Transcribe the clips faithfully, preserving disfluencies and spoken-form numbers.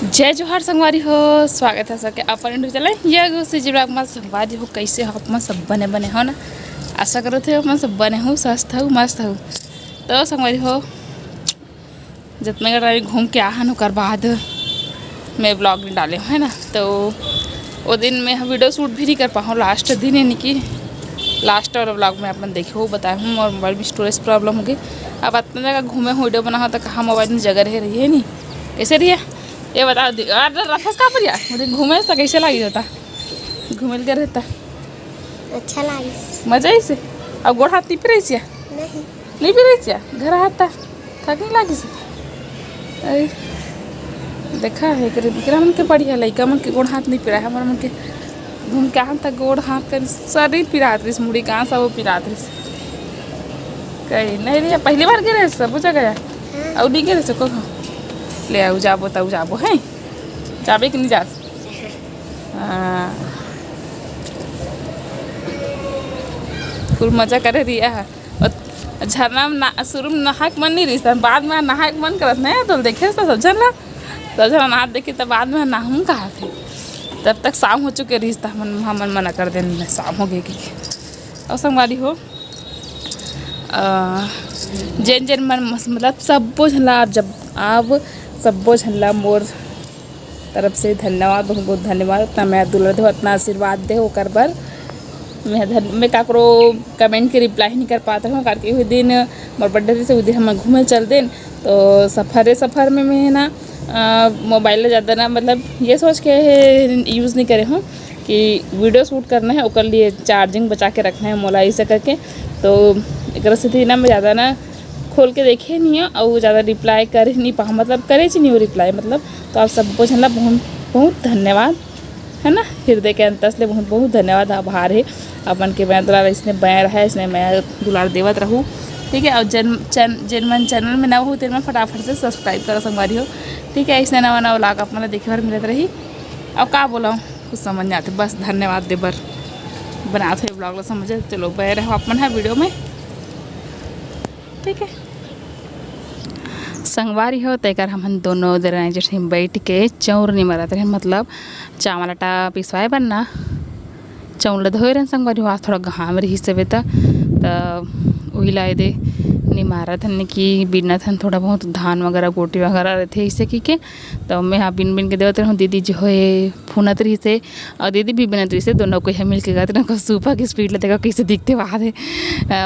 जय जोहार संगवारी हो, स्वागत हे सबके अपन YouTube चैनल ये गुस्सी जी ब्लॉग में। संगवारी हो, कैसे हो आप मन? सब बने बने हो ना? आशा करत हे आप मन सब बने हो, स्वस्थ हो, मस्त हो। तो संगवारी हो, जतना जगह अभी घूम के आहन, ओकर बाद मैं ब्लॉग नहीं डाले हूँ, है ना। तो वो दिन मैं वीडियो शूट भी नहीं कर पाऊँ, लास्ट दिन, यानी कि लास्ट वाला ब्लॉग में अपन देखे हो, बताए हूँ, और मोबाइल में स्टोरेज प्रॉब्लम हो गई। अब अतना जगह घूमे हूँ, वीडियो बना हो, तो कहाँ मोबाइल में जगह रहे रही है नहीं, कैसे रही है? ये बता दे, अरे रफस का पर यार, मुझे घूमे से कैसे लगी होता, घूमे के रहता। अच्छा लागिस। मजा आइसे? अब गोड़ हाथ नहीं पिराइस या? नहीं। नहीं पिराइस या? घर हाथ था, थक नहीं लागिस? अरे, देखा है, एकरे, एकरा मन के बढ़िया, लइका मन के गोड़ हाथ नहीं पिराए, हमर मन के घूम के आन तक गोड़ हाथ कर शरीर पिरात रहिस, मुड़ी गांठ सब पिरात रहिस। कहीं नहीं रही, पहली बार गिरे सब जगह। हाँ। अउ नहीं गिरे सको। ले आऊ, जाबो तऊ जाबो, है? जाबे कि नहीं जात? हाँ। फुल मजा करे रिया ह। और झरना में ना, शुरू में नहाए के मन नहीं रहिस, बाद में नहाए के मन करत ना, तो देखे तो सब झन ला, सब झन नहात देखी, तो बाद में नहाऊं कहा थे। तब तक शाम हो चुके रहिस, तो हमन, हमन मना कर देन, शाम हो गए कि। और संगवारी हो, अ, जेन जेन मन, मतलब सब्बो झन ला, आप जब, आप सब्बो झन ला मोर तरफ से धन्यवाद, बहुत बहुत धन्यवाद। उतना मैं दुलार दे, उतना आशीर्वाद दे ओकर बर। मैं धन-, मैं काकरो कमेंट के रिप्लाई नहीं कर पाता हूँ, काकि वही दिन मोर बर्थडे रहिस, वही दिन हम घूमे चल देन। तो सफरे सफर में मैं ना, अ, मोबाइल ला ज़्यादा ना, मतलब ये सोच के यूज़ नहीं करे हूँ कि वीडियो शूट करना है, ओकर लिए चार्जिंग बचा के रखना है मोला, ऐसे करके। तो एकरा सेती ना मैं ज़्यादा ना खोल के देखे नहीं है, और ज़्यादा रिप्लाई करे नहीं पा, मतलब करे च नहीं हो रिप्लाई, मतलब। तो आप सबको झन ला बहुत बहुत धन्यवाद, है ना, हृदय के अंतस ले बहुत बहुत धन्यवाद, आभार है अपन के। मैं दुलार इसने बने रहे, इसने मैं दुलार देवत रहूँ, ठीक है। और जन चैन जेन मन चैनल में नवा हो, तेन मन फटाफट से सब्सक्राइब करो संगवारी हो, ठीक है। इसने नवा नवा vlog आप मन ला देखे बर मिलत रही। अब का बोला, कुछ समझ नहीं आते, बस धन्यवाद दे बर बनात हो ब्लॉग ला, समझे। चलो बने रहो आप मन ह वीडियो में, ठीक है। संगवारी हो, तेकर हमन दोनों देरानी जेठानी बैठ के चौर निमरत रहे, मतलब चावल आटा पिसवाए बर ना, चौर ला धोए रहन संगवारी हो। आज थोड़ा घाम रहिस हवे त, त उही ला एदे निमारत हन कि बीनत हन, थोड़ा बहुत धान वगैरह, गोटी वगैरह रहथे, इसे की के। त मैं हा बीन बीन के देवत रहूँ, दीदी जो है फूनत रहिस हे, और दीदी भी बीनत रहिस हे, दोनों कोई ह मिल के गात रहन। को सूपा के स्पीड ला देखो कैसे दिखते बाहर है,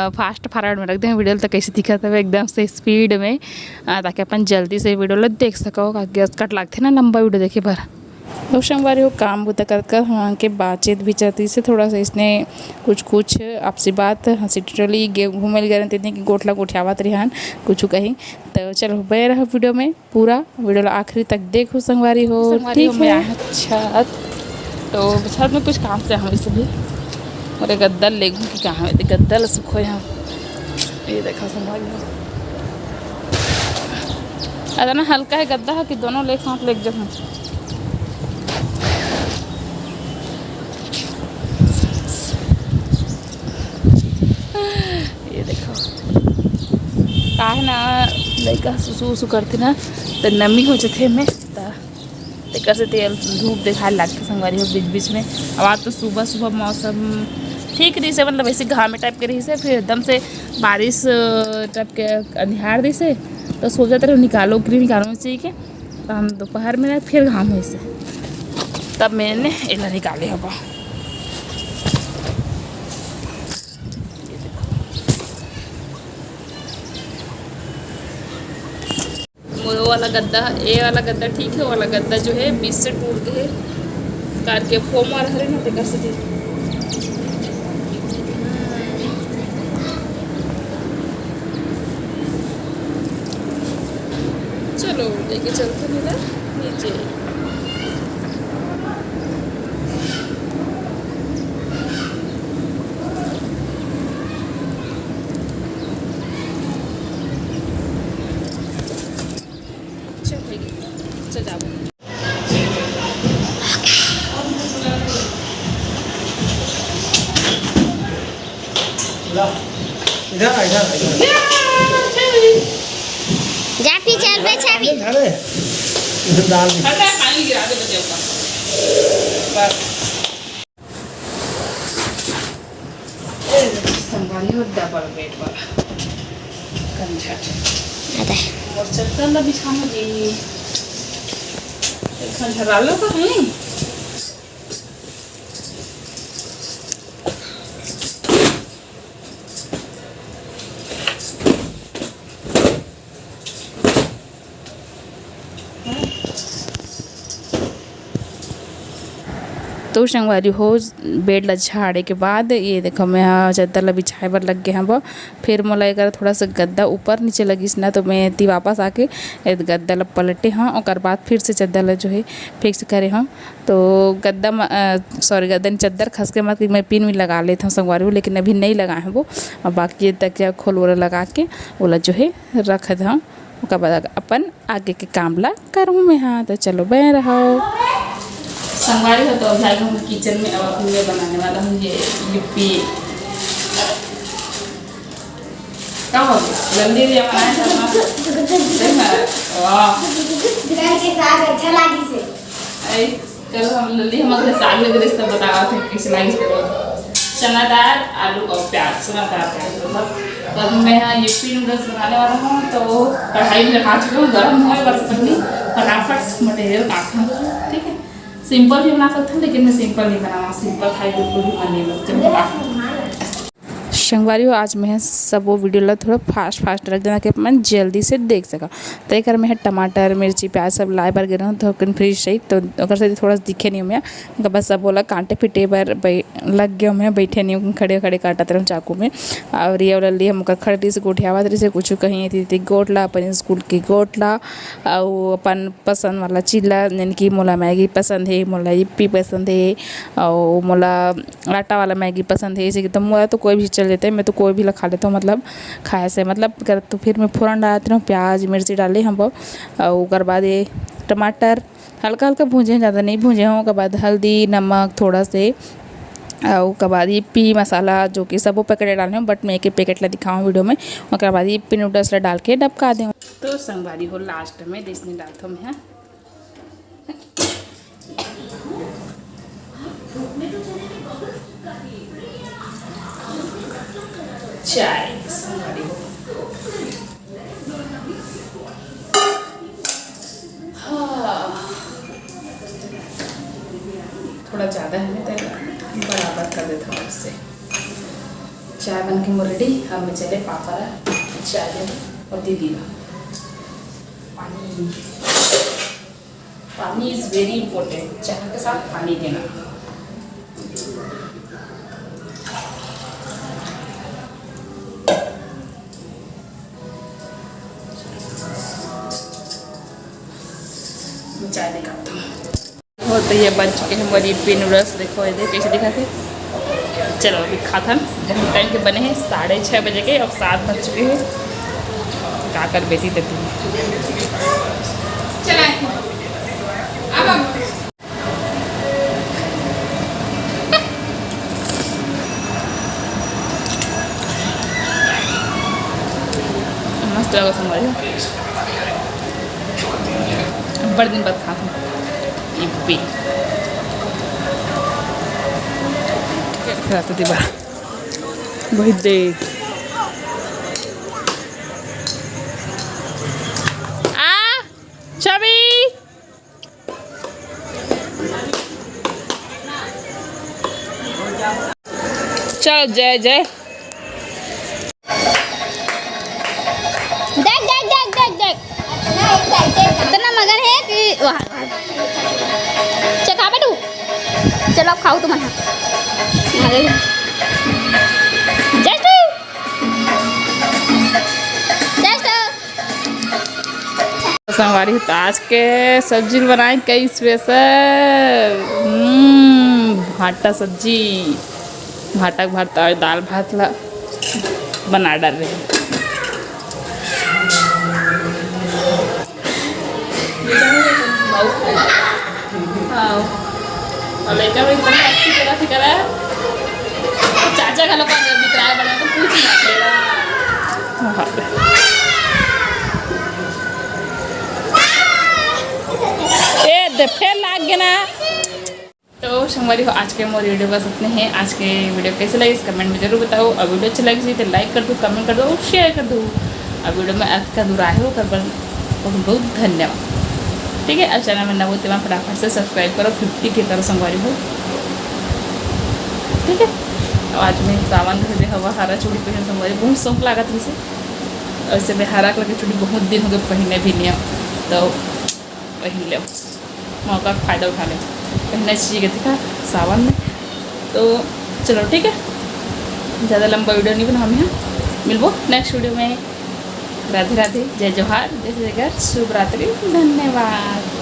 फास्ट फॉरवर्ड में रख दे वीडियो ला, तो कैसे दिखत हवे एकदम से स्पीड में, अ, ताकि अपन जल्दी से वीडियो ला देख सको। काकि कट लागथे ना लंबा वीडियो देखे बर। तो संगवारी हो, काम बुता करत करत हमन के बातचीत भी चलत रहिस हे, थोड़ा सा इसने कुछ कुछ आपसी बात, हंसी टिटोली, गे-, घूमे ल गे रहन, तेतने की गोठ ला गोठियावत रिहन कुछ कहीं। तो चलो बने रहो वीडियो में, पूरा वीडियो ला आखिरी तक देखो संगवारी हो, संगवारी ठीक हो, मैं है? आए हूँ छत, तो छत में कुछ काम से हम इसलिए मोर गद्दा ले घूम के कहाँ है, गद्दा ला सुखो यहाँ। ये देखो संगवारी हो, अतना हल्का है गद्दा है कि दोनों ले साथ ले जाऊँ। ये देखो, का है ना, लइका सुसु उसु करथे ना, त नमी हो जथे में, त तेकर से तेल धूप देखाए लागथे संगवारी हो बीच बीच में। अब आज तो सुबह सुबह मौसम ठीक रहिस हे, मतलब ऐसे घामे टाइप के रहिस हे, फिर एकदम से बारिश, अ, टाइप के अंधियार दिस हे, तो सोचत रहे निकालो कि निकालो में चाहिए के, तो हम दोपहर में ना फिर घाम होइस हे, तब मैंने एला निकाले हबा। वो वाला गद्दा, ये वाला गद्दा ठीक है, वो वाला गद्दा जो है बीच से टूट गए, कार के फोम वाला हरे ना, तेकर से ठीक। चलो, लेके चलते हैं ना नीचे। चल, ठीक है। चल, जाओ। इधर आ, इधर आ, इधर आ। जा, फिर चल पे छवि। अरे। दाल में। हटा, पानी गिरा दे बच्चों का। बस। ए, संभाली हो डबल बेड वाला कंझट। अरे। मोर चद्दर ला बिछाना जी। एक कंझट डालो तो नहीं। तो संगवारी हो, बेड ला झाड़े के बाद ये देखो, मैं हा चद्दर ला बिछाए बर लग गे हव। फिर मोला एकर थोड़ा सा गद्दा ऊपर नीचे लगिस ना, तो मैं एती वापस आके ए गद्दा ला पलटे हव, ओकर बाद फिर से चद्दर ला जो है फिक्स करे हव। तो गद्दा म-, अ, सॉरी, गद्दा नहीं, चद्दर खसके मत, कि मैं पिन भी लगा लेत हव संगवारी हो, लेकिन अभी नहीं लगाए हव वो। अब बाकी ये तकिया खोल वोला लगा के ओला जो है रख देहव, ओकर बाद अपन आगे के काम ला करहूँ मैं। हाँ, तो चलो बने रहो संगवारी हो। तो अभी आ गए हम किचन में, अब अभी मैं बनाने वाला हूँ ये लिपि। का हो गया? जल्दी जल्दी बनाए सब ना। देख ना। वाह। बिरन के साग अच्छा लागिस हे। ऐ, कल हम लल्ली हम अगले साग ले गए, सब बतावा थे कैसे लागिस थे। चना दाल, आलू और प्याज, चना दाल, प्याज, मतलब, तो अभी मैं यहाँ yippee noodles बनाने वाला हूँ। तो कढ़ाई में रखा चुकी हूँ, गर्म हुए बस पन्नी, फटाफट मटेरियल काटना, ठीक है। सिंपल भी बना सकते हैं, लेकिन मैं सिंपल नहीं बनावा, सिंपल खाए बिल्कुल भी मन नहीं लगता। संगवारी हो, आज मैं सबो वीडियो ला थोड़ा फास्ट फास्ट रख देना कि अपन जल्दी से देख सका। तो एकर मैं टमाटर, मिर्ची, प्याज सब लाए बर गे रहूँ, तो अपन फ्रिज से ही, तो ओकर से थोड़ा दिखे नहीं मैं। ओकर बाद सब ओला काटे पीटे बर बै-, लग गए मैं, बैठे नहीं हूँ, खड़े खड़े काटत रहूँ चाकू में। और ये वाला लिए हम ओकर खड़े से गोठियावत रही से कुछ कहीं थी, थी गोट ला, अपन स्कूल की गोट ला, और अपन पसंद वाला चीज ला, यानी कि मोला मैगी पसंद है, मोला yippee पसंद है, और मोला आटा वाला मैगी पसंद है, जैसे कि तो मोला तो कोई भी चल देते हैं, मैं तो कोई भी ला खा लेता हूँ, मतलब खाए से मतलब कर। तो फिर मैं फोरन डालती रहूँ, प्याज मिर्ची डाले हम, और ओकर बाद ये टमाटर हल्का हल्का भूंजे हैं, ज़्यादा नहीं भूंजे हैं। ओकर बाद हल्दी, नमक थोड़ा से, और ओकर बाद yippee मसाला, जो कि सबो पैकेट डाले हूँ, बट मैं एक एक पैकेट ला दिखाऊँ वीडियो में। ओकर बाद yippee noodles ला डाल के डबका दे। तो संगवारी हो, लास्ट में जैसे डालता हूँ मैं चाय। हाँ, थोड़ा ज़्यादा है ना, तो बराबर कर देता हूँ इससे। चाय बन के मोर रेडी। अब मैं चले पापा ला चाय देने और दीदी ला पानी। पानी is very important, चाय के साथ पानी देना। मैं चाय निकालता हूँ। और तो ये बन चुके हैं हमारी yippee noodles। देखो ये, देखो कैसे दिखा थे। चलो अभी खाथन, बहुत टाइम के बने हैं, साढ़े छः बजे के, अब सात बज चुके हैं। का कर बेटी तक। चला अब, अब। मस्त लगा संगवारी। बड़ दिन बाद खात हूँ yippee। रात दीवा वही दे। आ, छवि। चलो, जय जय। देख, देख, देख, देख, देख। इतना मगन है कि वाह। चखा बेटू। चलो, अब खाओ तुम। Just, just. संगवारी हो, तो आज के सब्जी बनाए कई स्पेशल, हम्म, भांटा सब्जी, भांटा के भरता और दाल भात ला बना डाल रहे हैं। हाँ। और लड़का भी एकदम मस्ती करा थे, करा। चाचा का लोग का बितराए बना तो पूछ ना। हाँ। ते फेर लाग गे ना। तो संगवारी हो, आज के मोर वीडियो बस इतने हैं। आज के वीडियो कैसे लगिस, कमेंट में जरूर बताओ। और वीडियो अच्छा लगिस तो लाइक कर दो, कमेंट कर दो और शेयर कर दो। और वीडियो में अतका दूर आए हो, ओकर बर बहुत बहुत धन्यवाद। ठीक है, और चैनल में नवा हो तेमा फटाफट से सब्सक्राइब करो, फिफ्टी के करो संगवारी हो। ठीक है, और आज मैं सावन के दे हवा हरा चूड़ी पहन संगवारी, बहुत शौक लागत रहिसे। वैसे मैं हरा कलर के चूड़ी बहुत दिन हो गए पहने भी नहीं, तो पहन ले, मौका का फायदा उठा ले, पहनना चाहिए देखा सावन में। तो चलो ठीक है, ज़्यादा लंबा वीडियो नहीं बनाऊँ मैं, मिलबो नेक्स्ट वीडियो में। राधे राधे, जय जोहार, जय जयकार, शुभ रात्रि, धन्यवाद।